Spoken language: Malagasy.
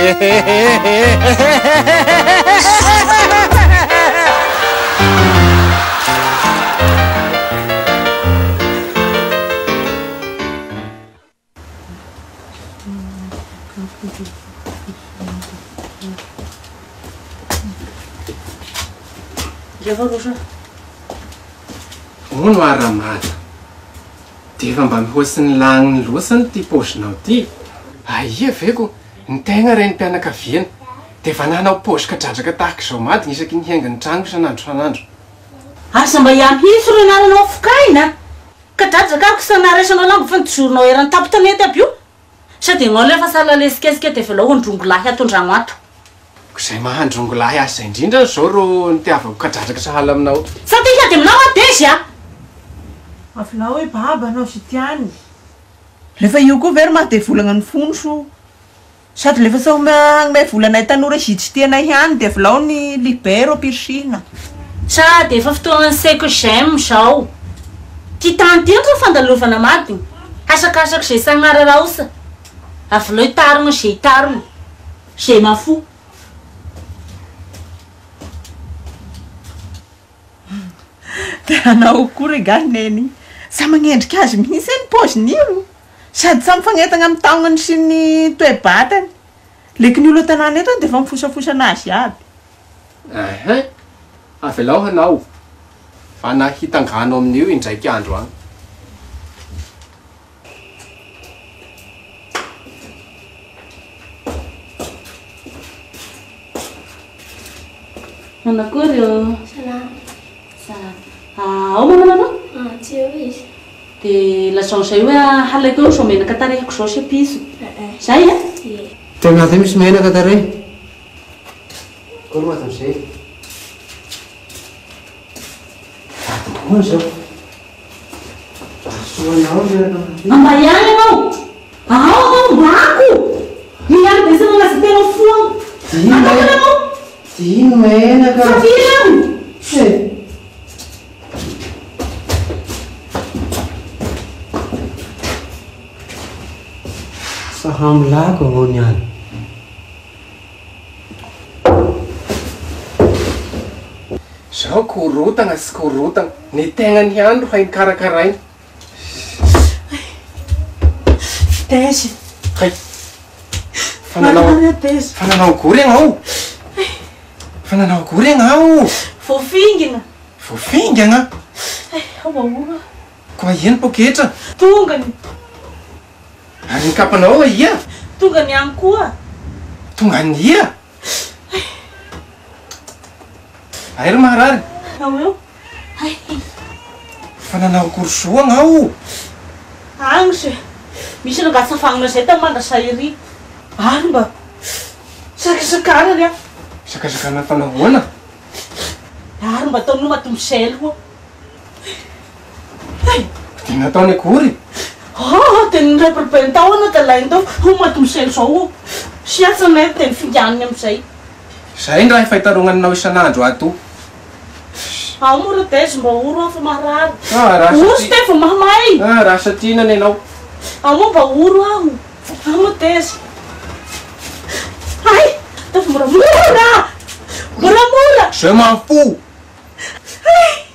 Hono ah Ramada, dia efa mba mihoatsy ny lagniny loatsany ity paozinao ity. Aia ve ko, ny tegna renim-pianakaviana dia efa nanao paozy kadradraka tahaka izao madina isaky ny hiainga ny tragno isan'andro isan'andro. Asa mba ihany hitsy ro anaranao fokaina. Kadradraka ako sa naharaisanao lamba fa nijoronao eran'ny tampon-tanety aby io. Sady ianao ilay efa sahala lesikesika dia avelao handrongolahy ato an-dragno ato. Ko izay maha handrongolahy azy izay indrindra izao ro nitiavako kadradraka sahala aminao. Sa te hiady aminao aho Dezy a! Avelao hoe baba anao sy tiany. Refa io koa ve ry maha devolagna ny fony so? Sady lefa sao magnome vola anay tanora izy tsy tia anay ihany dia avelao ny libero ampirisihina. Sady efa fotoagnan'ny CQGM zao. Ty tany ty ndro fandalovana madiny. Asakasako ze sagnararaosa. Avelao hitarogno ze hitarogno. Ze mahafoa. Dia anao koa re gahy neny. Samy magnendrika azy mihitsy ny paoziny io. Sady samy mifagnentagna amin'ny taognany sy ny toe-batany. Leky ny olo an-tanàna eto dia efa mifosafosa anazy aby. Ehe, avelao hanao fa na hitangano amin'io indraiky andro agny. Manakory ô? Salama. Salama. Ao mamanareo? Ah, tsy eo izy. Dia lazao izay hoe halaiko eo izao menaka tarehiko izao sy piso. Izay a? Ie. Tena ve misy menaka tarehy? Akory mademoiselle? Vadinao izao. Soa anao ny menaka tarehy. Mba ihany ianao! Ao aho mba ako! Miala be sy manaza tena foana. Dimy ianao! Dimy menaka. Fa firy aho? He! Sahamilako avao niany. Zao korotagna sy korotagna, ny tegnany ihany ro hainy karakaraina. Taiza? Hay. Fa nanao fa nanao akory ianao? Fa nanao akory ianao? Voafingina. Voafingana? Hay, ao ahoana? Koa aia ny poketra? Tonga ny. Ary ny kapanao aia? Tonga ny any koa. Tonga ny ia? Hay ry maharary. Ao eo. Hay. Fa nanao akory soa agnao? Agny se. Misy rangahy tsy afagnina zay tamy mandrasay ery. Ary mba sakasakanany aho. Sakasakanana fa nahoana? Ary mba ataonao mademoiselle hoa. Dia nataony akory? Ah, dia nirebirebeny tao aho na dia lainy tao ho mademoiselle zao oh. Siatsanay dia nifinganiny amin'izay. Izay ny raha efa itarognanao isan'andro ato. Ao moa ry Dezy mba oro aho fa marary. Ah, raha Oro sy te vao mahamay. Ah, raha satria inona ianao? Ao moa mba oro aho. Ao moa Dezy. Hay! Ataovy moramora! Moramora! Je m'en fous! Hay!